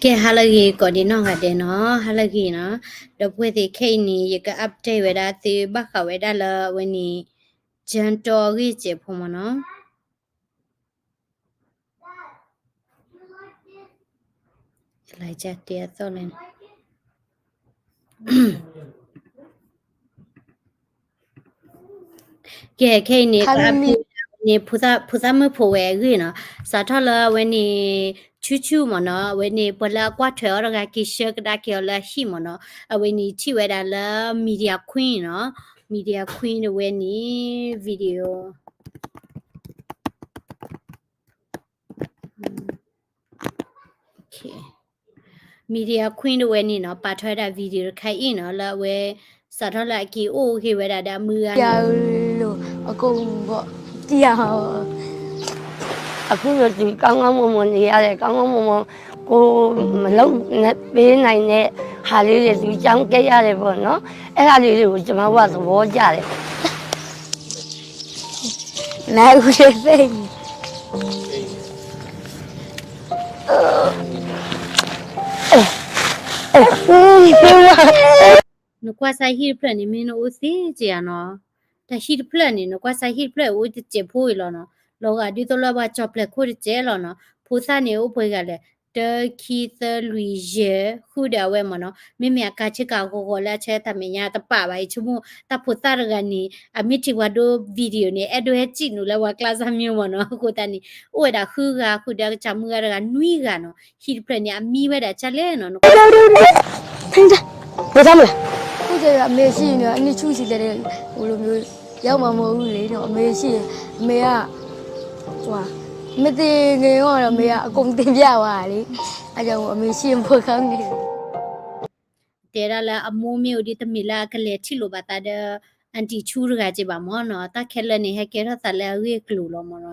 ကဲ ဟါလၢအဂ့ၤ ကိးဒံးနီၢ်ဂၤဒဲးနီၤ, ဟါလၢအဂ့ၤနီၤ. ဒီပုၢ်ဝဲၢ်သ့ၣ် ခဲအံၤန့ၣ် ယက update ဝဲဒၣ်သု ဘၣ်ဃးဝဲဒၣ်လၢအဝဲန့ၣ် ကၠၢတဂ့ၢ်စဲးဖိမ့ၢ်နီၤ. လၢကတဲအသီၣ်လၢ ကဲ ခဲအံၤန့ၣ် က update န့ၣ် ဖိသၣ်မုၣ်ဖိဝဲအဂ့ၢ်နီၤ, စးထီၣ်လၢအဝဲန့ၣ် ဆူၣ်ဆူၣ်မ့ၢ်နီၤ, အဝဲန့ၣ် ပှၤလၢအကွၢ်ထွဲအီၤတဂၤ က့ၤဆှၢကဒါက့ၤအီၤလၢအဟံၣ်မ့ၢ်နီၤ, အဝဲန့ၣ်ထံၣ်ဝဲဒၣ်လၢ media queen နီၤ, media queen တဝဲန့ၣ် video မ့ၢ် media queen တဝဲန့ၣ်နီၤ ပာ်ထီၣ်ဝဲဒၣ် video တခါအံၤနီၤ လၢအဝဲ စးထီၣ်လၢအက့ၤအိၣ်ဂ့ၤဝဲဒၣ်ဒီးအမုၢ်ဂၤန့ၣ် အကိၣ်ဘီၣ်တံၢ်ဧါ, အခုလို သူကောင်းကောင်းမွန်မွန်နေရတယ်, ကောင်းကောင်းမွန်မွန် ကိုယ်မလုပ်ပေးနိုင်တဲ့ဟာလေးတွေ သူကြောင်းကဲရတယ်ပေါ့နော်, အဲ့ဒါလေးတွေကို ကျွန်မတို့ကသဘောကျတယ်. နကွၢ်စၢ် ဟံၣ်တဖျၢၣ်န့ၣ် မ့ၢ်နအိၣ်သ့က့ဧါနီၤ, တၢ်ဟံၣ်တဖျၢၣ်န့ၣ် နကွၢ်စၢ် ဟံၣ်တဖျၢၣ်အိၣ်တစဲးဖိအံၤလီၤနီၤ, လီၤဂာ်ဒ်သိးလၢပှၤကၠီၤပျဲၤခိၣ်တစဲးလီၤနီၤ, ဖိသၣ်န့ၣ်အိၣ်ပှဲၤဂၤလဲၣ်, တၢ ခံ သၢ လွံၢ် ယဲၢ် ဃုာ်ဒီးအဝဲမ့ၢ်နီၤ, မ့မ့ၢ်အကါဆ့ကၤဂီၤဂီၤလၢအဆၢတၢ်မဲာ်ညါတပာ်ဘၣ်အံၤ ဆိကမိၣ် တၢ်ဖိသၣ်တဂၤန့ၣ် အမ့ၢ်ထံၣ်ပှၤဒိ video န့ၣ် အဲၣ်ဒိးဟဲစံၣ်နုာ်လၢပှၤကျါစၢ်မ့ၢ်မ့ၢ်နီၤ, အဃိသတးန့ၣ် အိၣ်ဝဲဒၣ်ဃုဂၤ ဃုာ်ဒီးအကစၢ်မုၣ်ဂၤတဂၤ နွံဂၤနီၤ, ဟံၣ်တဖျၢၣ်န့ၣ် အမံဝဲဒၣ်ကၢ်လဲၣ်နီၤ, နကွၢ် ဘိသၣ်မုၣ်လၢ အခုကျတော့ အမေရှိရင်တော့ အနှစ်ချူစီလဲတဲ့ ဟိုလိုမျိုး ရောက်မှာမဟုတ်ဘူးလေနော်, အမေရှိရင် အမေက ဟိုဟာ မသိငယ်တော့ အမေက အကုန်တင်ပြသွားတာလေ, အဲဒါကြောင့် အမေရှိရင် ပိုကောင်းနေတယ်. တဲဒၣ်လၢအမိၢ်မ့ၢ်အိၣ်ဒီး တမ့ၢ်လၢအကလဲၤထံၣ်လိာ်ဘၣ်သးဒီး အန်တီဆူတဂၤက့ဘၣ်မ့ၢ်နီၤ, တၢ်ခဲလၢာ်န့ၣ် ဟဲကဲထီၣ်သးလၢအဂ့ၢ်အကျိၤလီၤမ့ၢ်နီၤ.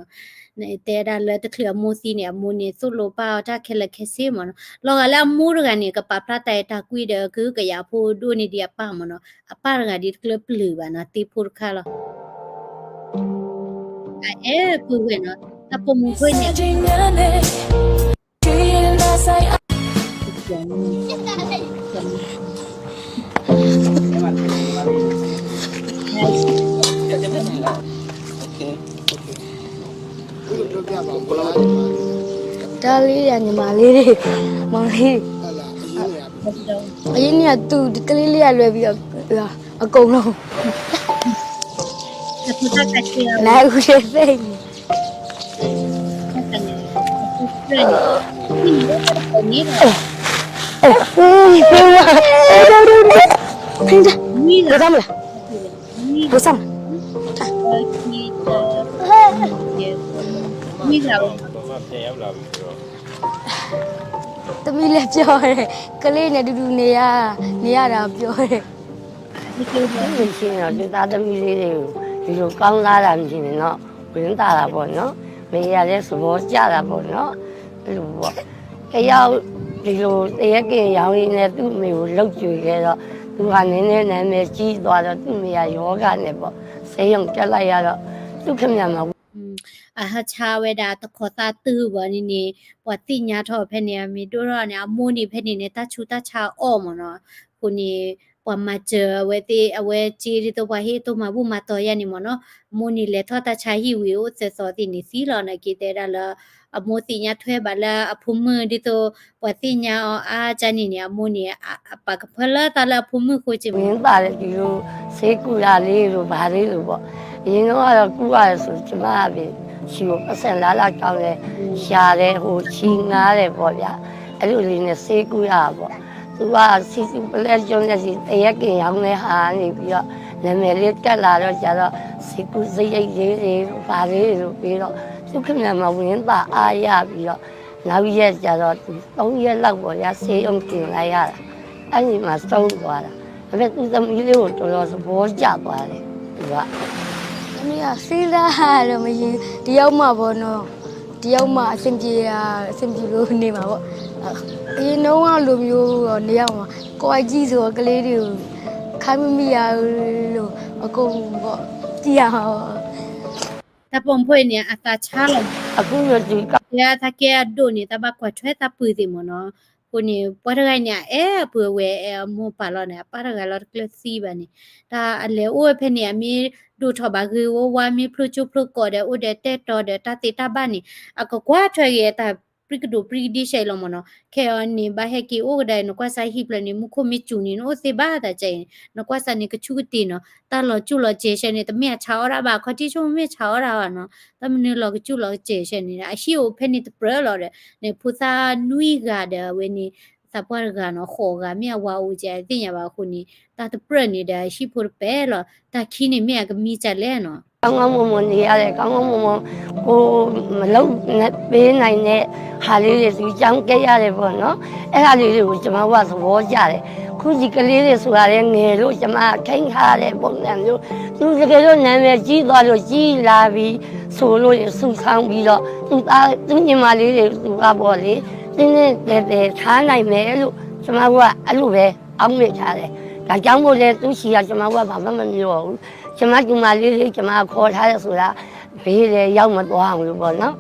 တဲဒၣ်လၢတချုးအမိၢ်သံန့ၣ် အမိၢ်န့ၣ် သိၣ်လိပၢ်အီၤတၢ်ခဲလၢာ်ခဲဆ့မ့ၢ်နီၤ, လီၤဂာ်လၢအမိၢ်တဂၤန့ၣ် ကပာ်ဖျါတၢ်အဲၣ်တၢ်ကွံဒီး ကဟုကယာ်ဖိဒိၣ်န့ၢ်ဒံးအပၢ်မ့ၢ်နီၤ, အပၢ်တဂၤဒ်တကျၢပျုၤဘၣ်နီၤ, သ့ဖိတခါလီၤ. အအဲၣ်ပှဲၤဝဲနီၤ, တၢ်ပိာ်မုၣ်ဖိန့ၣ် တၢ်လံယၤညီမလေး, မလေး, အရင်းန့ၣ်အတူ ကလေးလေးကလွဲပြီး အကုန်လုံး, နအူတဲ့သိနေ သမီးလည်းပြောတယ်, ကလေးနဲ့အတူတူနေရ, နေရတာပြောတယ်. ဒီလိုရှိရင်တော့ သူသားသမီးလေးတွေကို ဒီလိုကောင်းစားတာမြင်ရင်တော့ ဝမ်းသာတာပေါ့နော်. မရေကလည်းသဘောကျတာပေါ့နော်. အဲ့လိုပေါ့. တယောက် ဒီလိုသရဲကင်ရောင်ရည်နဲ့ သူ့အမေကိုလုပ်ကြွေခဲ့တော့ သူကနည်းနည်းနာမည်ကြီးသွားတော့ သူ့အမေကရောဂါနဲ့ပေါ့ ဆေးရုံတက်လိုက်ရတော့ သူ့ခင်ဗျာမှာ အဟးဆါဝဲဒၣ်တခိးသၣ်တုၤဘၣ်န့ၣ်န့ၣ် ပှၤသ့ၣ်ညါထီၣ်ဖဲန့ၣ် အမ့ၢ်ဒိၣ်ထီၣ်န့ၣ် အမိၢ်န့ၣ်ဖဲန့ၣ်န့ၣ် တၢ်ဆူးတၢ်ဆါအီၣ်မ့ၢ်နီၤ. အဃိန့ၣ် ပှၤမၤစၢၤအဝဲသ့ၣ် အဝဲစ့ဒ်သိးပှၤဟ့ၣ်တိၢ်မၤဘူၣ်မၤတီၤယါန့ၣ်မ့ၢ်နီၤ. အမိၢ်န့ၣ်လဲၤထီၣ်တၢ်ဆါဟံၣ်ဝံၤအိၣ်သၢသီသ့ၣ်န့ၣ်သံလီၤ. နာ်က့တဲဒၣ်လၢ အမိၢ်သ့ၣ်ညါထွဲဘၣ်လၢအဖိမုၣ်ဒ်သိး ပှၤသ့ၣ်ညါအီၤအါကန့ၣ်န့ၣ် အမိၢ်န့ၣ် အပာ်ကဖၢလၢတၢ်လၢအဖိမုၣ်ဃိက့မ့ၢ် ဝံၤဘၣ်ဒီး ဒီလို ဆေးကုတာလေးတို့ ဘာလေးတို့ပေါ့. အရင်တုန်းကတော့ ကုရတယ်ဆို ကျမက ဆီကိုပိုက်ဆံလာလာတောင်းတယ်, ရှာတယ်, ဟို ချီငားတယ်ပေါ့ဗျာ. အဲ့လိုလေးနဲ့ ဆေးကုရတာပေါ့. သူက ဆီသူပလဲကျိုးနဲ့ ဒီသရဲကင်ရောင်နဲ့ ဟာနေပြီးတော့ နာမည်လေးတက်လာတော့ကျတော့ ဆေးကုစရိတ်လေးတွေ ဘာလေးတွေပေးတော့ သူ့ခင်ဗျာမှာ ဝမ်းသာအားရပြီးတော့ နောက်ရက်ကျတော့ သူ သုံးရက်လောက်ပေါ့ဗျာ ဆေးရုံတင်လိုက်ရတာ. အဲ့ဒီမှာ ဆုံးသွားတာ. ဒါပေမဲ့ သူ့သမီးလေးကို တော်တော်သဘောကျသွားတယ် သူက. သမီးက စဉ်းစားရတော့ မရေ တယောက်မှပေါ့နော်, တယောက်မှ အဆင်ပြေတာ အဆင်ပြေလို့နေမှာပေါ့. အရင်တုန်းကလိုမျိုးတော့ နေရမှာ, ကိုယ့်အကြည့်ဆို ကလေးတွေကို ခါမမီရလို့ အကုန်ပေါ့ ကြည့်ရမှာပေါ့. တၢ်ပိာ်မုၣ်ဖိန့ၣ် အသးဆါလီၤ. အခုလို ဒီက တၢ်ကဲအဒိၣ်န့ၣ် တၢ်ဘၣ်ကွၢ်ထွဲတၢ်ပှ့ၤသ့ၣ်မ့ၢ်နီၤ. အဃိ အဃိန့ၣ် ပှၤတဂၤန့ၣ် အအဲၣ်အပုၢ်အဝဲၢ် အအဲၣ်အမိၢ်ပၢ်လီၤန့ၣ် အပၢ်တဂၤလီၤတကျၢၢ်သံဘၣ်န့ၣ် တၢ်အလဲၤအိၣ်ဝဲဖဲန့ၣ် အမ့ၢ်ဒိၣ်ထီၣ်ဘၣ်ဂ့ၤဝါဝါ မ့ၢ်ဖျိကၠိဖျိကိးဒီး အိၣ်ဒီးတဲတီၤဒီးတၢ်သ့တၢ်ဘၣ်န့ၣ် အကကွၢ်ထွဲက့ၤအတၢ်ပြံကဒိၣ်ပြံကဒံရှဲအံၤလီၤမ့ၢ်နီၤ. ခဲအံၤန့ၣ် ဘၣ်ဟဲက့ၤအိၣ်ကဒါအံၤ နကွၢ်စၢ်ဟံၣ်ဖျၢၣ်န့ၣ် မူခိၣ်မ့ၢ်စူၤန့ၣ် နအိၣ်သ့ဘၣ်သးကဲအံၤန့ၣ် နကွၢ်စၢ်န့ၣ် ကဆူၣ်ကတ့ၢ်နီၤ. တၢ်လီၤကၠူၣ်လီၤစဲၤရှဲန့ၣ် တမ့ၢ်အဆါအီၣ်ဒၣ်ဘၣ် ခီထံဆိကမိၣ်မ့ၢ်ဆါအီၣ်ဒၣ်ဘၣ်နီၤ. တၢ်မနုၤလီၤကၠူၣ်လီၤစဲၤရှဲန့ၣ် အဟံၣ်အိၣ်ဖဲန့ၣ်တပြၢၢ်လီၤဒီး န့ၣ် ဖိသၣ်နွံဂၤဒီးအဝဲန့ၣ် သးပှၢ်တဂၤနီၤ ဃိးဂၤ မ့ၢ်အဝၤအိၣ်ကဲအသ့ၣ်ညါဘၣ်အဃိန့ၣ် တၢ်တပြၢၢ်န့ၣ်ဒီး ဟံၣ်ဖိတပဲာ်လီၤ. တၢ်ခံန့ၣ်မ့ၢ်အကမံကလဲၣ်နီၤ. ကောင်းကောင်းမွန်မွန်နေရတယ် ကောင်းကောင်းမွန်မွန် ကိုယ်မလုပ်ပေးနိုင်တဲ့ဟာလေးတွေ သူကြောင်းကဲရတယ်ပေါ့နော် အဲ့ဒါလေးတွေကို ကျွန်မတို့ကသဘောကျတယ် ခုဒီကလေးတွေဆိုတာလည်းငယ်လို့ ကျွန်မထိန်းထားတဲ့ပုံစံမျိုး သူတကယ်လို့နာမည်ကြီးသွားလို့ကြီးလာပြီဆိုလို့ရင် သူဆောင်ပြီးတော့ သူသားသူညီမလေးတွေ သူကပေါ့လေ တင်းတင်းတဲတဲထားနိုင်မယ်လို့ ကျွန်မတို့ကအဲ့လိုပဲအောက်မေ့ထားတယ် ဒါကြောင့်မို့လဲသူ့ဆီကကျွန်မတို့ကဘာမှမပြောဘူး ကျွန်မညီမလေးလေး ကျွန်မခေါ်ထားတယ်ဆိုတာ ဖေးလည်းရောက်မသွားအောင်လို့ပေါ့နော်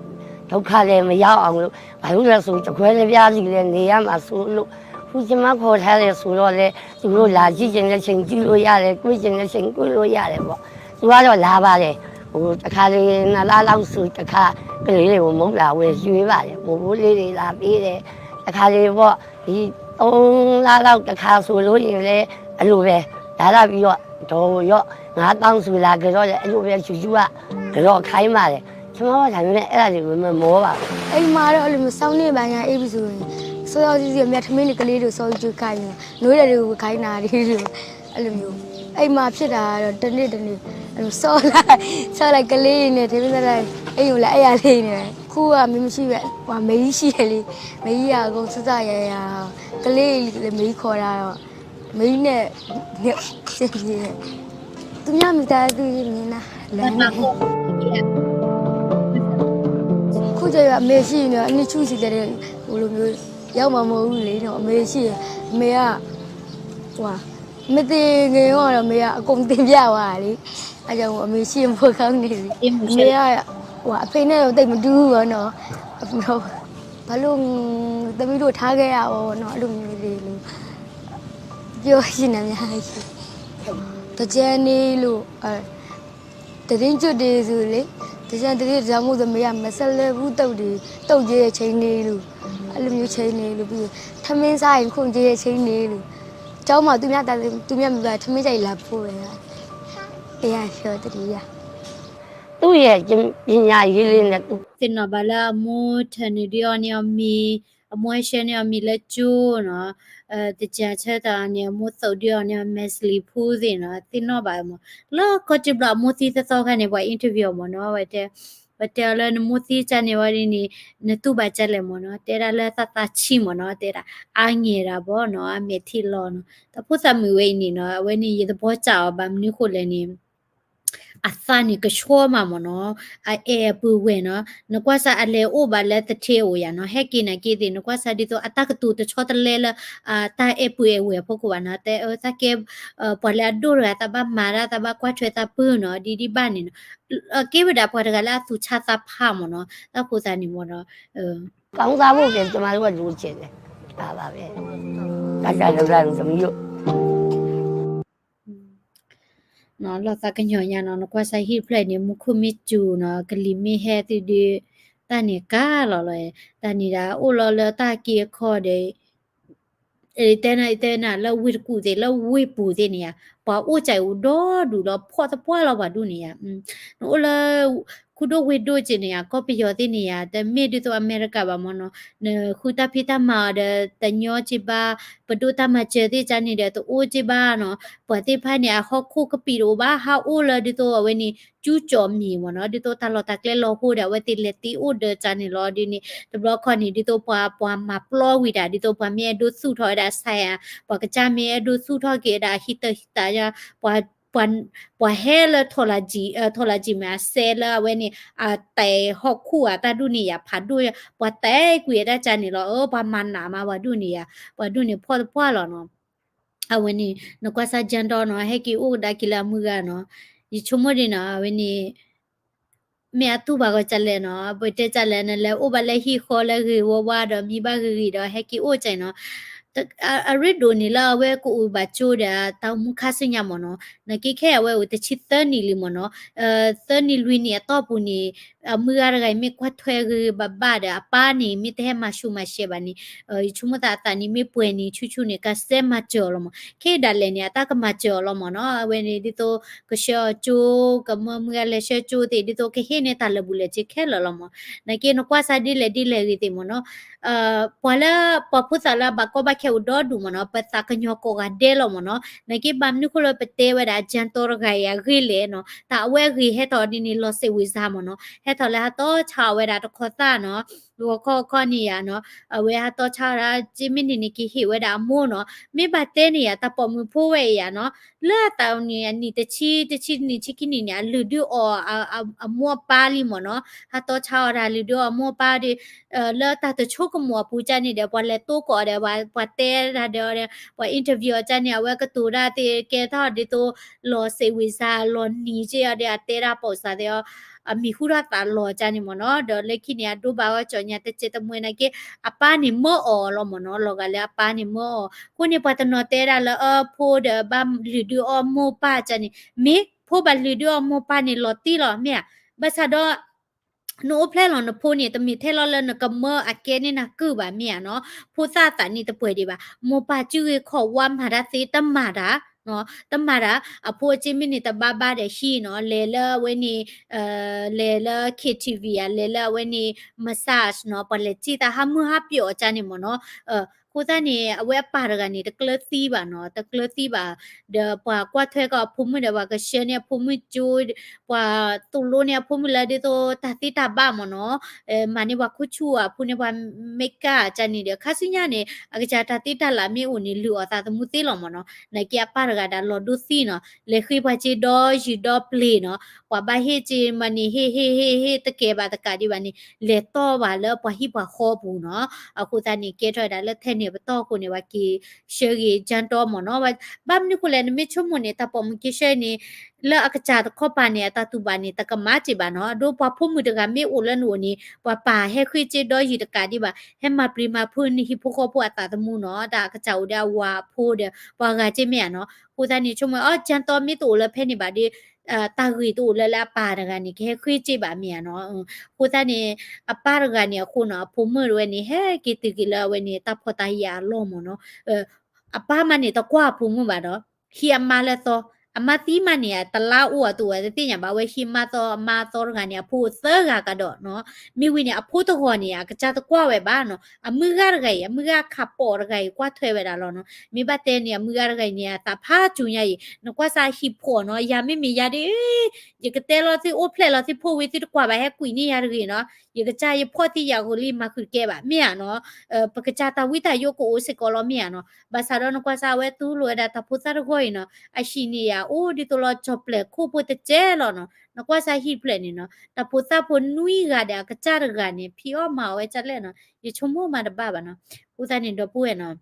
ဒုက္ခလည်းမရောက်အောင်လို့ ဘာလို့လဲဆိုတခွဲတစ်ပြားစီလည်းနေရမှာစိုးလို့ ခုကျွန်မခေါ်ထားတယ်ဆိုတော့လေ သူတို့လာကြည့်ချင်တဲ့အချိန်ကြည့်လို့ရတယ် တွေ့ချင်တဲ့အချိန်တွေ့လို့ရတယ်ပေါ့ သူကတော့လာပါတယ် ဟိုတခါလေးနှစ်လလောက်ဆိုတခါ ကလေးတွေကိုမုန့်လာဝယ်ရွေးပါတယ် ဘိုးဘိုးလေးတွေလာပေးတယ် တခါလေးပေါ့ ဒီသုံးလလောက်တခါဆိုလို့ရင်လည်း အဲ့လိုပဲ ဒါလာပြီးတော့ ဒေါ်ရော့ငါးသောင်းဆိုလာကြတော့လည်း အဲ့လိုပဲ ယူယူက ကြတော့ခိုင်းပါတယ် ကျွန်မကဒါပေမဲ့အဲ့ဒါတွေကိုမမောပါဘူး အိမ်မှာတော့အဲ့လိုမျိုးစောင်းနေပါညာ အေးပြီဆိုရင် စောစောစီးစီးအများထမင်းတွေကလေးတို့ စောကြီးကခိုင်းနေ နွေးတယ်တွေကို ခိုင်းတာတွေ အဲ့လိုမျိုး အိမ်မှာဖြစ်တာတော့ တစ်နေ့တစ်နေ့ အဲ့လိုစောလိုက် စောလိုက်ကလေးနဲ့ ထမင်းစားလိုက် အိမ်ကိုလည်း အဲ့ရလေးနဲ့ ခုကမင်းမရှိပဲ ဟို မေးကြီးရှိတယ်လေ မေးကြီးကအကုန်စစရရ ကလေးလည်းမေးကြီးခေါ်တာတော့ မေးကြီးနဲ့ စင်ပြေတယ် သူများမိသားစုမြင်တာ လမ်းနဲ့ ခုကျတော့အမေရှိနေတော့ အနှစ်ချူစီတယ် ဟိုလိုမျိုး ရောက်မှာမဟုတ်ဘူးလေနော် အမေရှိတယ် အမေက ဟိုဟာ မသေခင်ကတော့မေးကအကုန်တင်ပြသွားတာလေ အဲကြောင့်မို့အမေရှိရင်ပိုကောင်းနေပြီ မေးက ဟိုဟာ အဖေနဲ့တော့တိတ်မတူဘူးပေါ့နော် အဖေတော့ ဘာလို့သမီးတို့ထားခဲ့ရအောင်နော် အဲ့လိုမျိုးလေးလို့ ပြောချင်တာများရှိတယ် တကြမ်းနေလို့ အဲ သတင်းကြိုတင်ဆိုလေ တကြမ်းသတင်းကြောင့်မို့သမီးကမဆက်လက်ဘူးတုတ်တွေတုတ်ကျဲအချိန်နေလို့ အဲ့လိုမျိုးချိန်နေလို့ ပြီးရင်ထမင်းစားရင်ခုန်ကျဲအချိန်နေလို့ ကျောင်းမှာသူများတာသူများမိဘထမင်းကြိုက်လာဖို့ပဲ အဲ့ရပြောတတိယ သူ့ရဲ့ပညာရေးလေးနဲ့သူ သ့ၣ်နီၣ်ဘၣ်လၢအမိၢ်ထၢနုာ်ဒုးအီၤန့ၣ်အီၤမံၤ အမိၢ်ဟဲဆှၢန့ၢ်အီၤမံၤလၢကၠိနီၤ တကးဆၢတၢ်န့ၣ် အမိၢ်သိးဒုးအီၤန့ၣ် မဲစလံၤဖူသ့ၣ်နီၤ သ့ၣ်နီၣ်ဘၣ်မး လၢကီၢ်တဘျီအမိၢ်သံသီသီခါန့ၣ် ပှၤ interview အီၤမးနီၤ ဝဲတဲ ပတဲအီၤလၢနမိၢ်သံကၢ်န့ၣ်ဝဲဒ်န့ၣ် နတူၢ်ဘၣ်ကၢ်လဲၣ်မးနီၤ တဲဒၣ်လၢသးသးဆံးမးနီၤ တဲဒၣ် အါငဲၤဒၣ်ဘီနီၤ အမဲာ်ထံလီၤနီၤ တၢ်ဖိသၣ်မုၣ်ဝဲအံၤန့ၣ်နီၤ အဝဲန့ၣ်ယသဘီကၢ်အီၤဘၣ်မနုၤဃိလဲၣ်န့ၣ် အသးန့ၣ်ကဆှီမးမးနီၤ အအဲၣ်အပုၢ်ဝဲၢ်နီၤ နကွၢ်စၢ်အလဲၤအိၣ်ဘၣ်လၢသထ့အိၣ်ယၤနီၤ ဟဲက့ၤနာ်က့သ့ၣ် နကွၢ်စၢ်ဒ်သိးအတၢ်ကတိၤတဆီတလဲလၢ တၢ်အဲၣ်ပုၢ်အဲၣ်ဝဲၢ်အဖီခိၣ်ဘၣ်နီၤ တဲအၢသးကဲ ပှၤလၢအဒိၣ်တဂၤ သးဘၣ်မၤတၢ် သးဘၣ်ကွၢ်ထွဲသးပုၢ်နီၤ ဒ်ဒ်ဘၣ်န့ၣ်နီၤ ကဲဝဲဒၣ်ပှၤတဂၤလၢအသူၣ်ဆါသးဖးမးနီၤ တၢ်ဖိသၣ်န့ၣ်မးနီၤ ကောင်းစားဖို့ပဲကျမတို့ကလိုချင်တယ်ဒါပါပဲတတ်တတ်လောက်လောက်သမီးတို့ လီၤသးကညီၤညါနီၤ နကွၢ်စၢ်ဟံၣ်ဖျၢၣ်န့ၣ် မူခိၣ်မ့ၢ်စူၤနီၤ ကလံၤမ့ၢ်ဟဲသုဒုး တၢ်န့ၣ်ကါလီၤလီၤ တၢ်န့ၣ်ဒၣ်အိၣ်လီၤလၢတၢ်က့အခီဒီး တဲနၤတဲနၤလၢဝ့ၢ်တကူၣ်သ့ၣ် လၢဝ့ၢ်ပူၤသ့ၣ်န့ၣ်ယါ ပှၤအိၣ်ကၠးအိၣ်ဒီဒူၣ်လီၤ ဖှီၣ်သပှၢ်လီၤပှၤဒူၣ်န့ၣ်ယါ နအိၣ်လၢ ခူဒိၣ်ဝ့ၢ်ဒိၣ်က့န့ၣ်ယါ ကီၢ်ပယီၤသ့ၣ်န့ၣ်ယါ တမ့ၢ်ဒ်သိးအမဲရကၤဘၣ်မးနီၤ နဃုတၢ်ဖံးတၢ်မၤအီၤဒီး တညီက့ဘၣ် ပဒိၣ်တၢ်မၤစၢၤသ့ၣ်ကၠါန့ၣ်ဒီး တအိၣ်က့ဘၣ်နီၤ ပှၤသ့ၣ်တဖၣ်န့ၣ် အဟီၣ်ခိၣ်ကပံာ်တအိၣ်ဘၣ် ဟးအိၣ်လၢဒ်သိးအဝဲန့ၣ် ကၠူကၠီၣ်မံၤမးနီၤ ဒ်သိးတၢ်လီၢ်တၢ်ကျဲလီၤဟိဒီး အဝဲသ့ၣ်လဲၤသ့အိၣ်ဒီးကၠါန့ၣ်လီၤ ဒ်န့ၣ် တဘျီခီန့ၣ် ဒ်သိးပှၤ ပှၤမၤပျီဝံၤတၢ် ဒ်သိးပှၤမ့ၢ်အဲၣ်ဒိးသူၣ်ထီၣ်ဝဲဒၣ် ဆိုင်ရာ ပှၤကစၢ်မ့ၢ်အဲၣ်ဒိးသူၣ်ထီၣ်က့ၤဝဲဒၣ် ဟံးတၢ်ဟံးတၢ်ယါ ပှၤ ပှၤဟဲလၢ ထော်လာဂျီ ထော်လာဂျီ မ့ၢ်အစဲးလၢအဝဲန့ၣ် အတဲာ်ဟီၣ်ခိၣ်အတၢ်ဒူၣ်န့ၣ်ယါ ဖးဒိၣ် ပှၤတဲာ်ကွံာ်အတၢ်ကၠါန့ၣ်လီၤ အၢ ပှၤမၤနးမးပှၤဒူၣ်န့ၣ်ယါ ပှၤဒူၣ်န့ၣ်ဖှီၣ်သပှၢ်လီၤနီၤ အဝဲန့ၣ် နကွၢ်စၢ်ကၠါဒီနီၤ ဟဲက့ၤအိၣ်ကဒါက့ၤလၢအမုၢ်ဂၤနီၤ ယဆိကမိၣ်ဒ်နီၤ အဝဲန့ၣ် မ့ၢ်အတူၢ်ဘၣ်ဂီၤကလဲၣ်နီၤ, ပတဲကလဲၣ် နလဲၤအိၣ်ဘၣ်လၢဟံၣ်ဃီလၢဂ့ၤဝါဝါဒီးမံဘၣ်ဂ့ၤဂ့ၤဒီးဟဲက့ၤအိၣ်ကန့ၣ်နီၤ, အရ့ဒိၣ်န့ၣ်လၢအဝဲကအိၣ်ဘၣ်ကၠိဒီးတၢ်အိၣ်မူခါဆူညါမ့ၢ်နီၤ, နာ်က့ခဲအံၤအဝဲအိၣ်တဆံသၢနံၣ်လံမ့ၢ်နီၤ, သၢနံၣ်လွံၢ်နံၣ်အတီၢ်ပူၤန့ၣ် အမုၢ်ဂၤတဂၤအံၤမ့ၢ်ကွၢ်ထွဲဂ့ၤဂ့ၤဘၣ်ဘၣ်ဒီး အပၢ်န့ၣ် မ့ၢ်တဟဲမၤဆူးမၤဆဲးဘၣ်န့ၣ်, ယဆိကမိၣ်သးအသးန့ၣ်မ့ၢ်ပှဲၤန့ၣ် ဆူၣ်ဆူၣ်န့ၣ် ကစဲမၤစၢၤအီၤလီၤမ့ၢ်, ခဲအံၤဒၣ်လဲာ်န့ၣ် အတၢ်ကမၤစၢၤအီၤလီၤမ့ၢ်နီၤ, အဝဲန့ၣ်ဒ်သိး ကဆှၢအီၤကၠိ, ကမၢမုၢ်ဂၤလဲၤဆှၢကၠိသ့ၣ် ဒ်သိးကဟ့ၣ်န့ၢ်တၢ်လၢာ်ဘူၣ်လၢာ်စ့ခဲလၢာ်လီၤမ့ၢ်, နာ်က့နကွၢ်စၢ်ဒ်လဲၣ်ဒ်လဲၣ်ဂ့ၤသ့ၣ်မ့ၢ်နီၤ ပှၤလၢ ပှၤဖိသၣ်လၢအဘၣ်ကီဘၣ်ခဲအိၣ်ဒီဒူၣ်မ့ၢ်နီၤ, ပသးကညီၤကိးဂၤဒဲးလီၤမ့ၢ်နီၤ, နာ်က့ဘၣ်မနုၤဃိလၢပတဲဝဲဒၣ် ကၠၢ်တီတဂၤအံၤအဂ့ၢ်လဲၣ်နီၤ, တၢ်အဝဲအဂ့ၢ်ဟဲထီၣ်ဒ်န့ၣ် လီၤစ့ၣ်ဝံၤစါမ့ၢ်နီၤ, ဟဲထီၣ်လၢဟးတီဆါအီၤဝဲဒၣ်တခီသၣ်နီၤ, ဂီၤခီခီန့ၣ်ယါနီၤ, အဝဲဟးတီဆါဝဲဒၣ် က့မ့ၢ်န့ၣ်န့ၣ် ကဟ့ၣ်ဝဲဒၣ်အမိၢ်နီၤ, မ့ၢ်ဘၣ်တဲန့ၣ်ယါ တၢ်ပိာ်မုၣ်ဖိဝဲအံၤယါနီၤ, လၢအသးန့ၣ် အနံၣ်တဆံ တဆံနံၣ် ဆံခံနံၣ်န့ၣ် အလုၢ်ဒုးအီၣ် အမိၢ်အပၢ်လံမ့ၢ်နီၤ, ဟးတီဆါအီၤတၢ်လုၢ်ဒုးအီၣ်အမိၢ်အပၢ်ဒီး လၢတၢ်တဆိကမိၣ်အပူၤကန့ၣ်ဒီး ပှၤလဲၤတိကိးဒီး ပှၤတဲတၢ်ဒီး ပှၤ interview အီၤကန့ၣ် အဝဲကတိၤတၢ်သ့ၣ်ကဲထီၣ်ဒ်သိး လီၤစ့ၣ်ဝံၤစါ လီၤနံၤက့အီၤဒီး အတဲတၢ်ပိာ်စၢ်သ့ၣ်အီၤ အမံၤဟူထီၣ်သးလီၤကန့ၣ်မ့ၢ်နီၤ, ဒီးလၢခံန့ၣ် အဒိဘၣ်ဝဲကၠီၣ်ညါတစဲးတမှဲနာ်က့ အပၢ်န့ၣ်မၢအီၤလီၤမ့ၢ်နီၤ, လီၤဂာ်လၢအပၢ်န့ၣ်မၢအီၤ, အဃိန့ၣ် ပှၤတနီၤတဲဒၣ်လၢအဖိဒီးဘၣ်လုၢ်ဒုးအီၣ်မိၢ်ပၢ်ကန့ၣ်, မ့ၢ်ဖိဘၣ်လုၢ်ဒုးအီၣ်မိၢ်ပၢ်န့ၣ်လီၤတံၢ်လီၤ မ့ၢ်ဧါ, ဘၣ်ဆၣ်ဒီး နအိၣ်ဖျဲၣ်လီၤနဖိန့ၣ် တမ့ၢ်ထဲလီၤလၢနကမၢအကဲန့ၢ်နၤကုၢ်ဘၣ် မ့ၢ်ဧါနီၤ, ဖိသၣ်အသးန့ၣ်တပှဲၤဒံးဘၣ်, မိၢ်ပၢ်စုဂ့ၤခီၣ်ဝါမၤတၢ်သ့တမၤတၢ် တမၤတၢ်, အဖိအက့မ့ၢ်န့ၣ် တဘၣ်ဘၣ်ဒီးဟံၣ်နီၤ, လဲၤလၢအဝဲန့ၣ် လဲၤလၢ K T V ဧါ, လဲၤလၢအဝဲန့ၣ် massage နီၤ, ပှၤလဲၤစံၣ်သး ဟးမုၢ်ဟးပျီၣ်အီၤကန့ၣ်မ့ၢ်နီၤ, အဃိသတးန့ၣ် အဝဲအပၢ်တဂၤန့ၣ် တကျၢၤသံဘၣ်နီၤ, တကျၢၤသံဘၣ်, ဒီးပှၤကွၢ်ထွဲကီးအဖိမုၣ်ဒီး ပှၤကဆှၢန့ၢ်အဖိမုၣ်ကၠိ, ပှၤသိၣ်လိန့ၢ်အဖိမုၣ်လၢဒ်သိးတၢ်သ့တၢ်ဘၣ်မ့ၢ်နီၤ, မၤန့ၢ်ပှၤခိၣ်ဆူၣ်ဧါ, ဖှူန့ၢ်ပှၤ makeup ကန့ၣ်ဒီး ခါဆူညါန့ၣ် အကစၢ်တၢ်သ့တၢ်လၢ်မ့ၢ်အိၣ်န့ၣ် လုၢ်အီၣ်သးသမူသ့လီၤမ့ၢ်နီၤ, နာ်က့အပၢ်တဂၤဒၣ်လီၤဒိသံနီၤ, လဲၤဃ့ပှၤစ့ဒီယုၢ်ဒီပျ့ၤနီၤ, ပှၤဘၣ်ဟ့ၣ်စ့မးန့ၣ် ဟ့ၣ်ဟ့ၣ်ဟ့ၣ်ဟ့ၣ်တကဲဘၣ်တကးဒံးဘၣ်န့ၣ် လဲၤတီၢ်ဘၣ်လၢပှၤဟံၣ်ပှၤဃီပူၤနီၤ, အဃိသတးန့ၣ် ကဲထီၣ်ဝဲဒၣ်လၢထဲန့ၣ်ပတီၢ်အဃိန့ၣ် ပှၤက့ၤဆှၢဂ့ၤကၠၢ်တီမ့ၢ်နီၤ, ဘၣ်မနုၤဃိလဲၣ် နမ့ၢ်ဆိကမိၣ်န့ၣ် တၢ်ပိာ်မုၣ်က့ၤဆှၢန့ၣ် လၢအကစၢ်တခီပၤန့ၣ် အတၢ်တူၢ်ဘၣ်န့ၣ် တကမၣ်က့ၤဘၣ်နီၤ, အဒိပှၤဖိမုၣ်တဂၤမ့ၢ်အိၣ်လၢနအိၣ်န့ၣ် ပှၤပာ်ဟဲဃ့စ့ဒီယုၢ်တကးဒံးဘၣ်, ဟဲမၤပျံၤမၤဖုးနဟံၣ်ဖိဃီဖိအသးသမူနီၤ, တၢ်အကစၢ်အိၣ်ဒီးအဝၤအဖိဒီး ပှၤဂၤက့မ့ၢ်ဧါနီၤ, အဃိသတးန့ၣ် ဆိကမိၣ် အီ ကၠၢ်တီမ့ၢ်တအိၣ်လၢဖဲန့ၣ်ဘၣ်ဒီး တၢ်ဂ့ၢ်တအိၣ်လၢလၢအပၢ်တဂၤန့ၣ် ကဟဲဃ့စ့ဘၣ်မ့ၢ်ဧါနီၤ, အဃိသတးန့ၣ် အပၢ်တဂၤန့ၣ်အဃိနီၤ အဖိမုၣ်တဝဲန့ၣ် ဟဲက့ၤတုၤက့ၤလၢအဝဲန့ၣ် တၢ်ဖှီၣ်တၢ်ယာ်အလီၢ်မ့ၢ်နီၤ, အပၢ်မးန့ၣ် တကွၢ်အဖိမုၣ်ဘၣ်ဒီး ဟံးအမါလၢသီ, အမါသံမးန့ၣ် တလါအိၣ်အသိးဝဲတသ့ၣ်ညါဘၣ်, အဝဲဟံးအမါသီ အမါသီတဂၤန့ၣ် အဖိအိၣ်သၢဂၤကဒီးနီၤ, မ့ၢ်ဝံၤန့ၣ် အဖိတဂီၤန့ၣ် အကစၢ်တကွၢ်ဝဲဘၣ်နီၤ, အမုၢ်ဂၤတဂၤအံၤ အမုၢ်ဂၤခးပိာ်တဂၤအံၤ ကွၢ်ထွဲဝဲဒၣ်လီၤနီၤ, မ့ၢ်ဘၣ်တဲန့ၣ် အမုၢ်ဂၤတဂၤအံၤန့ၣ် အသးဖးစူၤညါအံၤ နကွၢ်စၢ်ဟံၣ်ဖှီၣ်နီၤ, ယၤမ့မ့ၢ်ယၤဒီး ယကတဲလီၤသုအိၣ်ဖျဲၣ်လီၤသုဖိဝံၤသုတကွၢ်ဘၣ်ဟဲကွံာ်န့ၢ်ယၤတဂ့ၤနီၤ, ယကစၢ်ယဖှီၣ်သံယၤဂီၤလံမၤဃုာ်တကဲဘၣ် မ့ၢ်ဧါနီၤ, ပကစၢ်တၢ်ဝံတၢ်ယိကအိၣ်စ့ၢ်ကီးလီၤ မ့ၢ်ဧါနီၤ, ဘၣ်ဆၣ်ဒီးနကွၢ်စၢ်အဝဲတူၢ်လိာ်ဝဲဒၣ်တၢ်ဖိသၣ်တဂီၤအံၤနီၤ, အဟံၣ်န့ၣ်ယၤအိၣ်ဒ်သိးလီၤကၠီၣ်ပျဲၢ်ခိၣ်ဖိတစဲးလီၤနီၤ, နကွၢ်စၢ်ဟံၣ်တဖျၢၣ်န့ၣ်နီၤ, တၢ်ဖိသၣ်ဖိနွံဂၤဒီးအကစၢ်တဂၤန့ၣ် ဖံးအီၣ်မၤအီၣ်ဝဲကၢ်လဲၣ်နီၤ, ယဆိကမိၣ်မးတဘၣ်ဘၣ်နီၤ, အဃိသတးန့ၣ် ဒီပုၢ်ဝဲၢ်နီၤ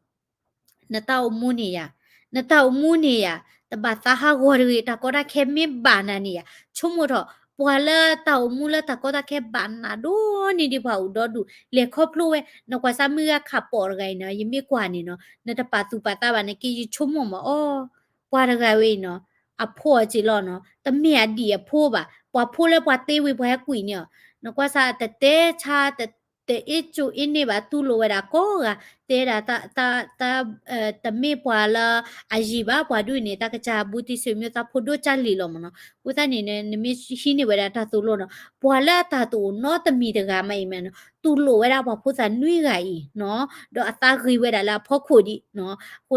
နတၢ်အိၣ်မူန့ၣ်ယၤ, နတၢ်အိၣ်မူန့ၣ်ယၤ, တဘၣ်သးဟးဂီၤတဂ့ၤ, တၢ်ကီတၢ်ခဲမ့ၢ်ဘၣ်နၤန့ၣ်ယၤ, ဆိကမိၣ်ထီၣ် ပှၤလၢတၢ်အိၣ်မူလၢတၢ်ကီတၢ်ခဲဘၣ်နၤဒိၣ်န့ၢ်ဒံးပှၤအိၣ်ဒီဒူၣ်, လဲၤခီဖျိဝဲ, နကွၢ်စၢ်မုၢ်ဂၤခးပိာ်တဂၤအံၤနီၤ, ယမ့ၢ်ကွၢ်န့ၣ်နီၤ, နတပာ်သူၣ်ပာ်သးဘၣ်န့ၣ်က့ ယဆိကမိၣ်မးအီၤ, ပှၤတဂၤဝဲအံၤနီၤ, အဖိအစ့လီၤနီၤ, တမ့ၢ်အဒံၣ်အဖိဘၣ်, ပှၤဖိလၢပှၤတ့ဝံၤပှၤဟဲကွံာ်န့ၣ်အီၤ, နကွၢ်စၢ်တတဲဆါ တအ့ၣ်ကၠိအ့ၣ်န့ၢ်ဘၣ် တူၢ်လိာ်ဝဲဒၣ်ကိးဂၤ, တဲဒၣ်တၢ်, တၢ်, တမ့ၢ်ပှၤလၢအယံၤဘၣ် ပှၤဒူၣ်န့ၣ် တၢ်ကစၢ်ဘူးတံၢ်ဆွေမျိုးသးဖိဒိၣ်ကၢ်လံၤလီၤမ့ၢ်နီၤ, အဃိသတးန့ၣ် နမ့ၢ်ဟံးန့ၢ်ဝဲဒၣ်တၢ်သိၣ်လိနီၤ, ပှၤလၢအတၢ်တအိၣ်နီတမံၤတဂၤမးအံၤမ့ၢ်နီၤ, တူၢ်လိာ်ဝဲဒၣ်ပှၤဖိသၣ်နွံဂၤအံၤနီၤ, ဒီးအသးဂ့ၤဝဲဒၣ်လၢအဖီခိၣ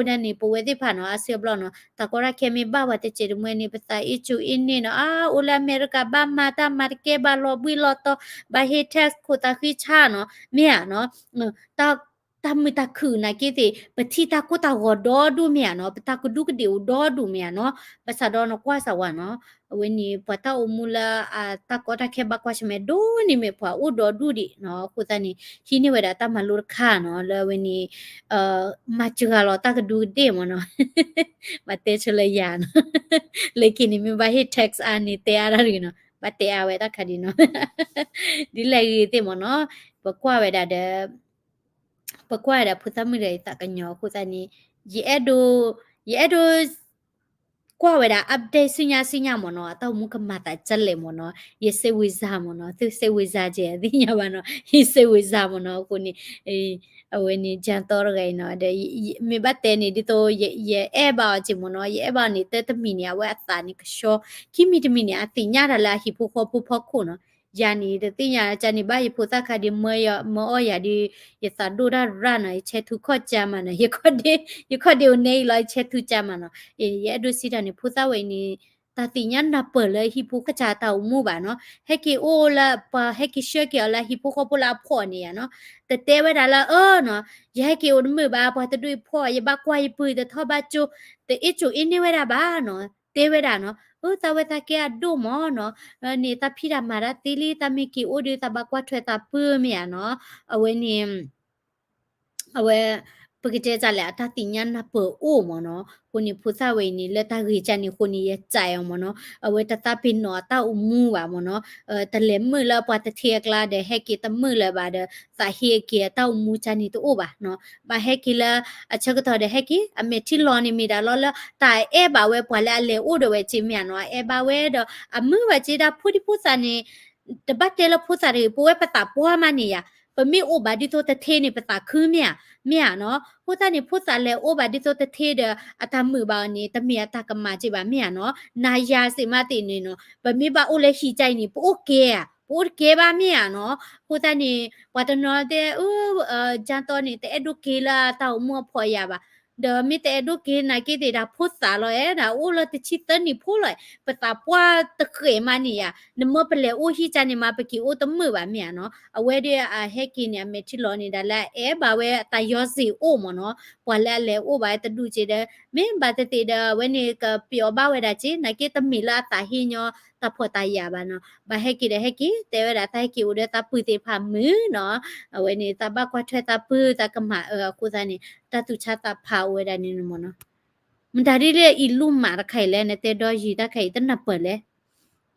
်ဒံးနီၤ, အဃိန့ၣ် ပဝဲသ့ၣ်တဖၣ်နီၤ အါစုအါဘျီနီၤ တၢ်ကီတၢ်ခဲမ့ၢ်ဘၣ်ပှၤတစဲးတမှဲန့ၣ် ပသးအ့ၣ်ကၠိအ့ၣ်န့ၢ်နီၤ, အါ အိၣ်လၢအမဲရကၤ ဘၣ်မၤတၢ်မၤတကဲဘၣ် လီၤဘှံးလီၤတီၤ ဘၣ်ဟ့ၣ် tax ခိၣ်သးဃံဆါနီၤ မ့ၢ်ဧါနီၤ, တၢ်မုာ်တၢ်ခုၣ်နာ်က့သ့ၣ် ပထံၣ်တၢ်ကိၢ်တၢ်ဂီၤဒီဒူၣ်မ့ၢ်ဧါနီၤ, ပတၢ်ကဒူးကဒ့ၣ်အိၣ်ဒီဒူၣ်မ့ၢ်ဧါနီၤ, ဘၣ်ဆၣ်ဒီးနကွၢ်စၢ်ဝဲနီၤ, အဝဲန့ၣ် ပှၤတၢ်အိၣ်မူလၢအတၢ်ကီတၢ်ခဲဘၣ်ကွၢ်ဆၢၣ်မဲာ်ဒိၣ်န့ၢ်မ့ၢ်ပှၤအိၣ်ဒီဒူၣ်ဒံးနီၤ, အဃိသတးန့ၣ် ဟံးန့ၢ်ဝဲဒၣ်တၢ်မၤလိတခါနီၤ လၢအဝဲန့ၣ် မၤစှၤလီၤတၢ်ကဒူးကဒ့ၣ်မ့ၢ်နီၤ, မၤတဲဆိလၢယၤနီၤ, လၢခံန့ၣ်မ့ၢ်ဘၣ်ဟ့ၣ် tax အါန့ၣ် တဲအါတၢ်တဂ့ၤနီၤ, ဘၣ်တဲအါဝဲတၢ်ခါဒ်နီၤ, ဒ်လဲၣ်ဂ့ၤသ့ၣ်မ့ၢ်နီၤ, ပကွၢ်ဝဲဒၣ်ဒီး ပကွၢ်ဝဲဒၣ်ဖိသၣ်မုၣ်တဂၤအံၤသးကညီၤအဃိသတးန့ၣ်, ယအဲၣ်ဒိး, ယအဲၣ်ဒိး ကွၢ်ဝဲဒၣ် update ဆူညါဆူညါမ့ၢ်နီၤ, အတၢ်အိၣ်မူကမၤသးဒ်လဲၣ်မ့ၢ်နီၤ, ယစိတ်ဝင်စားမ့ၢ်နီၤ, သုစိတ်ဝင်စားကဲ သ့ၣ်ညါဘၣ်နီၤ, ယစိတ်ဝင်စား မ့ၢ်နီၤ, အဃိန့ၣ် အဝဲန့ၣ် ကၠၢ်သီတဂၤအံၤနီၤ, ဒီးမ့ၢ်ဘၣ်တဲန့ၣ် ဒ်သိးယအဲၣ်ဘၣ်အီၤက့မ့ၢ်နီၤ, ယအဲၣ်ဘၣ်အီၤန့ၣ် တၢ်တမံၤန့ၣ် အဝဲအသးန့ၣ်ကဆှီ, ခံမံၤတမံၤန့ၣ် အသ့ၣ်ညါတၢ်လၢအဟံၣ်ဖိဃီဖိဖီခိၣ်နီၤ, ယၤန့ၣ် တသ့ၣ်ညါကန့ၣ်ဘၣ် ယဖိသၣ်ခါဒ်မၢအီၣ်ယၤဒ် ယသးဒိၣ်တၢ်ရၣ်နီၤ, ယဆဲးထူခီၣ်ကၢ်မးနီၤ, ယခီၣ်ဒ့အိၣ်န့ၢ်အံၤလီၤ ယဆဲးထူကၢ်မးနီၤ, ယအဲၣ်ဒိးစံးတၢ်န့ၣ် ဖိသၣ်ဝဲအံၤန့ၣ် တၢ်သ့ၣ်ညါနၢ်ပၢၢ်လၢဟံၣ်ဖိဃီဖိတၢ်အိၣ်မူဘၣ်နီၤ, ဟဲက့ၤအိၣ်လၢပှၤဟဲက့ၤဆှၢက့ၤအီၤလၢဟံၣ်ဖိဃီဖိလၢအဖှီၣ်န့ၣ်ယၤနီၤ, တတဲဝဲဒၣ်လၢအၢနီၤ, ယဟဲက့ၤအိၣ်တမုာ်ဘၣ် ပှၤတဒူၣ်အဖှီၣ် ယဘၣ်ကွၢ်ယပုၢ်တထီၣ်ဘၣ်ကၠိ, တအ့ၣ်ကၠိအ့ၣ်န့ၢ်ဝဲဒၣ်ဘၣ်နီၤ, တဲဝဲဒၣ်နီၤ, အၢ သးဝဲသးကဲအဒိၣ်မ့ၢ်နီၤ, န့ၣ် သးဖံးတၢ်မၤတၢ်သ့လံ သးမ့ၢ်က့ၤအိၣ်ဒီး သးဘၣ်ကွၢ်ထွဲသးပုၢ်မ့ၢ်ဧါနီၤ, အဝဲန့ၣ် အဝဲ ပကတဲတၢ်လဲၣ် အတၢ်သ့ၣ်ညါနၢ်ပၢၢ်အိၣ်မ့ၢ်နီၤ, အဃိန့ၣ် ဖိသၣ်ဝဲအံၤန့ၣ် လၢတၢ်ဂ့ၢ်ကန့ၣ်အဃိန့ၣ် ယစံးအီၤမ့ၢ်နီၤ, အဝဲတသးပ့ၤနီၣ်အတၢ်အိၣ်မူဘၣ်မ့ၢ်နီၤ, တလဲၤမုာ်လၢပှၤတထ့အကျါဒီး ဟဲက့ၤတမုာ်လၢၤဘၣ်ဒီး သးဟ့အက့ၤအတၢ်အိၣ်မူကန့ၣ်တအိၣ်ဘၣ်နီၤ, ဘၣ်ဟဲက့ၤလၢ အဆၢကတီၢ်ဒီးဟဲက့ၤ အမဲာ်ထံလီၤန့ၣ်မ့ၢ်ဒၣ်လီၤလၢ တၢ်အဲၣ်ဘၣ်ဝဲပှၤလၢအလဲၤအိၣ်ဒီးဝဲက့မ့ၢ်ဧါနီၤ, အအဲၣ်ဘၣ်ဝဲဒီး အမုာ်ဝဲက့ဒၣ် ဖိဒံဖိသၣ်န့ၣ် တဘၣ်တဲလၢဖိသၣ်တဂ့ၤ ပဝဲပသးပှၢ်မးန့ၣ်ယၤ, ပမ့ၢ်အိၣ်ဘၣ်ဒ်သိးတထ့န့ၣ် ပသးခုမ့ၢ်ဧါ, မ့ၢ်ဧါနီၤ, အဃိသတးန့ၣ် ဖိသၣ်လဲၤအိၣ်ဘၣ်ဒ်သိးတထ့ဒီး အတၢ်မုာ်ဘၣ်အီၤန့ၣ် တမ့ၢ်အတၢ်ကမၣ်က့ဘၣ်မ့ၢ်ဧါနီၤ, နၤယၤစ့ၢ်မးသ့ၣ်န့ၣ်နီၤ, ပမ့ၢ်ဘၣ်အိၣ်လၢဟံၣ်ကၠါအံၤန့ၣ် ပအိၣ်ကဲဧါ, ပအိၣ်တကဲဘၣ်မ့ၢ်ဧါနီၤ, အဃိသတးန့ၣ် ပှၤတနီၤတဲ အၢ ကၠၢ်သီန့ၣ် တအဲၣ်ဒိးက့ၤလၢတၢ်အိၣ်မူအဖှီၣ်ယၤဘၣ် ဒီးမ့ၢ်တအဲၣ်ဒိးက့ၤနာ်က့သ့ၣ်ဒၣ်ဖိသၣ်လီၤဧါ, ဒၣ်အိၣ်လၢတဆံသၢနံၣ်ဖိလီၤ, ပသးပှၢ်တဃဲးမးန့ၣ်ယၤ, နမ့ၢ်ပလဲၤအိၣ်ဟံၣ်ကၠါန့ၣ်မး ပက့ၤအိၣ်တမုာ်ဘၣ်မ့ၢ်ဧါနီၤ, အဝဲဒီးအဟဲက့ၤန့ၣ် အမဲာ်ထံလီၤန့ၣ်ဒၣ်လၢအအဲၣ်ဘၣ်ဝဲအတၢ်ယီစ့ၢ်အိၣ်မ့ၢ်နီၤ, ပှၤလၢအလဲၤအိၣ်ဘၣ်ဝဲတဒူၣ်က့ဒီး မ့ၢ်ဘၣ်သ့ၣ်သ့ၣ်ဒီး အဝဲန့ၣ်ကပျီဘၣ်ဝဲဒၣ်က့ နာ်က့တမ့ၢ်လၢအသးဟ့ညီတၢ်ဖှီၣ်တၢ်ယာ်ဘၣ်နီၤ, ဘၣ်ဟဲက့ၤဒီးဟဲက့ၤ တဲဝဲဒၣ်သးဟဲက့ၤအိၣ်ဒီးသးပုၢ်သ့ၣ်တဖၣ်မုာ်နီၤ, အဝဲန့ၣ် သးဘၣ်ကွၢ်ထွဲသးပုၢ်သးကမၣ်အၢအဃိသတးန့ၣ် တၢ်သူၣ်ဆါသးဖးအိၣ်ဝဲဒၣ်န့ၣ်မ့ၢ်နီၤ, မတၤဒ်လဲၣ် အံၤလူမးတခါအံၤလဲၣ် နတဲဒီယံၤတၢ်ခါအံၤတနၢ်ပၢၢ်လဲၣ်,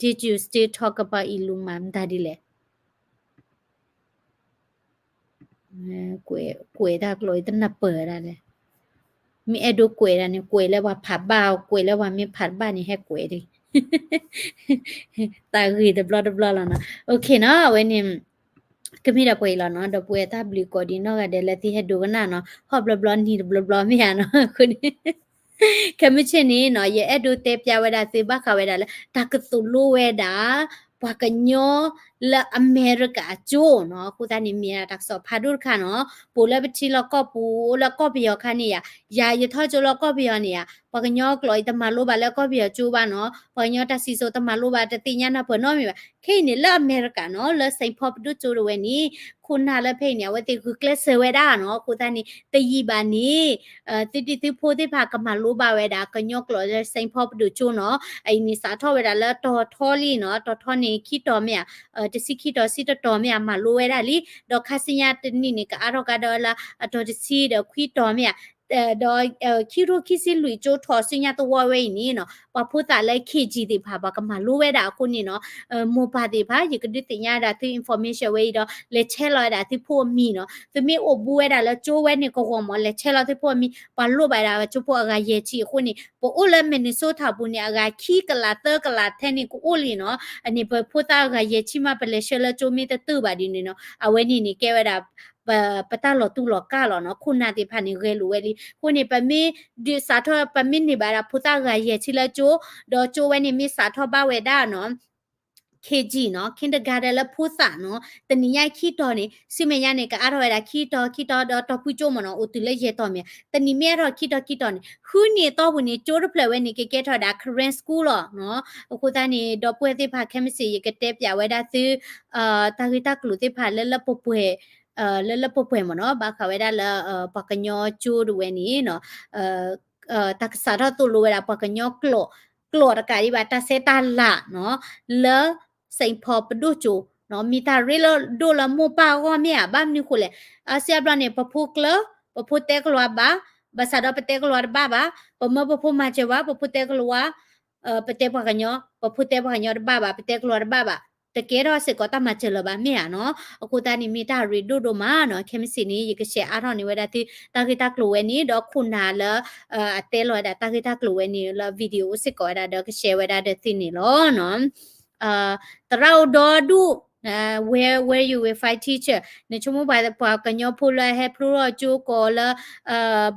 Did you still talk about အံၤလူမး မတၤဒ်လဲၣ် ကွဲးတၢ်ကျိာ်အံၤတနၢ်ပၢၢ်ဒၣ်လဲၣ်, မ့ၢ်အဲၣ်ဒိးကွဲးဒၣ်န့ၣ် ကွဲးလၢပှၤဖးဘၣ် ကွဲးလၢပှၤမ့ၢ်ဖးတဘၣ်န့ၣ် ဟဲကွဲးဒၣ် တၢ်ဂ့ၢ်တဘျီတဘျီလီၤနီၤ, OK နီၤ, အဝဲန့ၣ် ကမ့ၢ်ဒီးပှဲၤအံၤလီၤနီၤ, ဒီးပဝဲတၢ်ဘျုးကိးဒံးနီၢ်ဂၤဒဲးလၢသုဟဲဒိကနၣ်နီၤ, ဟီၣ်ဘျီဘျီနံၤတဘျီဘျီမ့ၢ်ဧါနီၤ, အဃိန့ၣ် ခဲမုၢ်ဆ့ၣ်န့ၣ်နီၤ ယအဲၣ်ဒိးတဲပျးဝဲဒၣ်သုဘၣ်ဃးဝဲဒၣ်လၢ တၢ်ကသိၣ်လိဝဲဒၣ် ပှၤကညီလၢအမဲရကၤအကၠိနီၤ, အဃိသတးန့ၣ် မ့ၢ်ဒၣ်တၢ်ကစီၣ်ဖးဒိၣ်တခါနီၤ, ပအိၣ်လၢပထံလီၢ်ကီၢ်ပူၤ အိၣ်လၢကီၢ်ပယီၤခါန့ၣ်ယၤ, ယၤယထီၣ်ကၠိလၢကီၢ်ပယီၤန့ၣ်ယၤ, ပှၤကညီကျိာ်အံၤတမၤလိဘၣ်လၢကီၢ်ပယီၤကၠိဘၣ်နီၤ, ပှၤကညီတၢ်စံၣ်စိၤတမၤလိဘၣ် တသ့ၣ်ညါနၢ်ပၢၢ်နီတမံၤဘၣ်, ခဲအံၤန့ၣ် လၢအမဲရကၤနီၤ လၢ Saint Paul ပဒိၣ်ကၠိတဝဲန့ၣ် ခိၣ်နၢ်လၢဖဲအံၤန့ၣ် အဝဲသ့ၣ်ဂုာ်ကျဲးစၢးဝဲဒၣ်နီၤ, အဃိသတးန့ၣ် တယံာ်ဘၣ်န့ၣ် သုဒံၣ်သုဖိသ့ၣ်တဖၣ်ကမၤလိဘၣ်ဝဲဒၣ် ကညီကျိာ်လၢ Saint Paul ပဒိၣ်ကၠိနီၤ, အအံၤန့ၣ်စးထီၣ်ဝဲဒၣ်လၢတီၤထီလံနီၤ, တီၤထီန့ၣ် ခံတီၤမ့ၢ်ဧါ, တဆံခံတီၤ ဆံတတီၤမ့ၢ်ဧါ မၤလိဝဲဒၣ်လံ, ဒီးခါဆူညါတနံၣ်န့ၣ် ကအါထီၣ်ကဒီးလၢအတီၤတဆံဒီးခွံတီၤမ့ၢ်ဧါ, ဒီး ခံထိခံဆံလွံၢ်ကၠိထီၣ်ဆူညါသဝီဝဲအံၤန့ၣ်နီၤ, ပှၤဖိသၣ်လၢ KG သ့ၣ်တဖၣ် ပှၤကမၤလိဝဲဒၣ်အဃိန့ၣ်နီၤ, မိၢ်ပၢ်သ့ၣ်တဖၣ် ယကဒုးသ့ၣ်ညါဒၣ်သု information ဝဲအံၤဒီး လဲၤဆဲးလီၤဝဲဒၣ်သုဖိအမံၤနီၤ, သုမ့ၢ်အိၣ်ဘူးဝဲဒၣ်လၢကၠိဝဲန့ၣ်ကဂီၢ်မး လဲၤဆဲးလီၤသုဖိအမံၤ, ပှၤလိၣ်ဘၣ်ဒၣ်ကၠိဖိအဂၤယဲၢ်ဆံအဃိန့ၣ် ပအိၣ်လၢ Minnesota ပူၤန့ၣ် အဂၤခံကလးသၢကလးထဲန့ၣ်ကအိၣ်လံနီၤ, အန့ၣ်ပဖိသၣ်အဂၤယဲၢ်ဆံမး ပလဲၤဆှၢလၢကၠိမ့ၢ်တတုၤဘၣ်ဒ်န့ၣ်နီၤ, အဝဲန့ၣ်န့ၣ်ကဲဝဲဒၣ် ပတၢ်လီၤတူာ်လီၤကာ်လီၤနီၤ, ခိၣ်နၢ်သ့ၣ်တဖၣ်န့ၣ် ဂဲၤလိာ်ဝဲလံ. အဃိန့ၣ် ပမ့ၢ်ဒုးစးထီၣ် ပမ့ၢ်န့ၢ်ဘၣ်ဒၣ်ဖိသၣ်ဂၤယဲၢ်ဆံလၢကၠိ, ဒီးကၠိဝဲန့ၣ်မ့ၢ်စးထီၣ်ဘၣ်ဝဲဒၣ်နီၤ KG နီၤ, kindergarten လၢဖိသၣ်နီၤ, တနံၤညါခံတီၤန့ၣ် ဆူမဲာ်ညါန့ၣ် ကအါထီၣ်ဝဲဒၣ်ခံတီၤ ခံတီၤ ဒီးတီၤဖုကၠိမ့ၢ်နီၤ, အိၣ်တုၤလၢယဲၢ်တီၤမ့ၢ်, တနံၤမ့ၢ်အါထီၣ်ခံတီၤ ခံတီၤန့ၣ် ဃုနံၣ်အတီၢ်ပူၤန့ၣ် ကၠိတဖျၢၣ်ဝဲန့ၣ် ကကဲထီၣ်ဝဲဒၣ် Karen school လီၤနီၤ. အဃိသတးန့ၣ် ဒီပုၢ်ဝဲၢ်သ့ၣ်တဖၣ် ခဲမုၢ်ဆ့ၣ် ယကတဲပျးဝဲဒၣ်သု တၢ်ဂ့ၢ်တၢ်ကျိၤသ့ၣ်တဖၣ်လၢလၢပှဲၤပှဲၤ လၢလၢပှဲၤပှဲၤမ့ၢ်နီၤ, ဘၣ်ဃးဝဲဒၣ်လၢ ပှၤကညီကၠိတဝဲန့ၣ်နီၤ, တၢ်ကစးထီၣ်သိၣ်လိဝဲဒၣ်ပှၤကညီကျိာ်, ကျိာ်တကးဒံးဘၣ် တၢ်ဆဲးတၢ်လၤနီၤ, လၢ Saint Paul ပဒိၣ်ကၠိနီၤ, မ့ၢ်တၢ်ရ့လိာ်ဒိၣ်လၢမိၢ်ပၢ်အဂီၢ်မ့ၢ်ဧါ, ဘၣ်မနုၤဃိလဲၣ်, အါစုအါဘျီန့ၣ် ပဖိကျၢၤ, ပဖိတဲကလီၤဘၣ်, ဘၣ်ဆၣ်ဒီးပတဲကလီၤတဘၣ်ဘၣ်, ပမၢပဖိမၤစၢၤဘၣ်, ပဖိတဲကလီၤ ပတဲပှၤကညီ, ပဖိတဲပှၤကညီတဘၣ်ဘၣ်, ပတဲကလီၤတဘၣ်ဘၣ်, တကဲထီၣ်စ့ၢ်ကီးတၢ်မၤစၢၤလၢၤဘၣ်မ့ၢ်ဧါနီၤ. အဃိသတးန့ၣ်မ့ၢ်တၢ်ရ့ဒိၣ်ဒိၣ်မးနီၤ. ခဲမုၢ်ဆ့ၣ်န့ၣ် ယက share အါထီၣ်န့ၢ်ဝဲဒၣ်သု တၢ်ဂ့ၢ်တၢ်ကျိၤဝဲန့ၣ် ဒီးခိၣ်နၢ်လၢ အတဲလီၤဝဲဒၣ်တၢ်ဂ့ၢ်တၢ်ကျိၤဝဲန့ၣ်လၢ video အိၣ်စ့ၢ်ကီးဝဲဒၣ်ဒီး က share ဝဲဒၣ်ဒီးသုန့ၣ်လီၤနီၤ. သရၣ်အိၣ်ဒီဒူၣ်, where where you will find teacher နဆိကမိၣ်ပှၤ ပှၤကညီဖိလၢအဟဲဖျိထီၣ်ကၠိကိးလၢ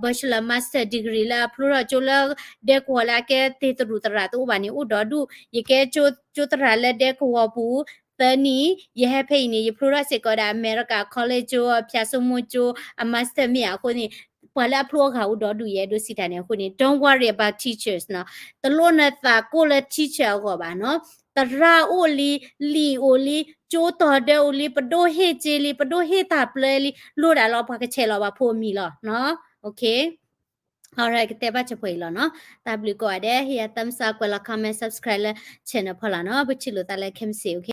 bachelor master degree လၢအဖျိထီၣ်ကၠိလၢ ဒဲကဝီၤလၢအကဲသ့ၣ်တရူးသရၣ်တအိၣ်ဘၣ်န့ၣ် အိၣ်ဒီဒူၣ်. ယကဲကၠိသရၣ်လၢဒဲကဝီၤပူၤ သၢနံၣ်, ယဟဲဖဲအံၤန့ၣ် ယဖျိထီၣ်စ့ၢ်ကီးဒၣ် America College ကၠိ ဖၠၣ်စိမိၢ်ကၠိ အ master မ့ၢ်ဧါ. အဃိန့ၣ် ပှၤလၢအဖျိအဂၤအိၣ်ဒီဒူၣ် ယအဲၣ်ဒိးစံးတၢ်န့ၣ်. အဃိန့ၣ် don't worry about teachers နီၤ. တလိၣ်နသးကိၢ်လၢ teacher အဂီၢ်ဘၣ်နီၤ. သရၣ်အိၣ်လံ, လံာ်အိၣ်လံ, ကၠိတီၤဒၢအိၣ်လံ, ပဒိၣ်ဟ့ၣ်စ့လံ, ပဒိၣ်ဟ့ၣ်သးပျၢလံ, လိၣ်ဒၣ်လီၤ ပှၤကဆဲးလီၤဘၣ်ဖိအမံၤလီၤနီၤ. Okay, alright, ကတဲဘၣ်စၢၤပှဲၤအံၤလီၤနီၤ. တၢ်ဘျုးကိးဂၤဒဲး, ဟ့ၣ်ယၤ thumbs up, ကွဲးလီၤ comment, subscribe လၢ channel ဖီလာ်နီၤ. ပထံၣ်လိာ်သးလၢခဲမုၢ်ဆ့ၣ်. Okay.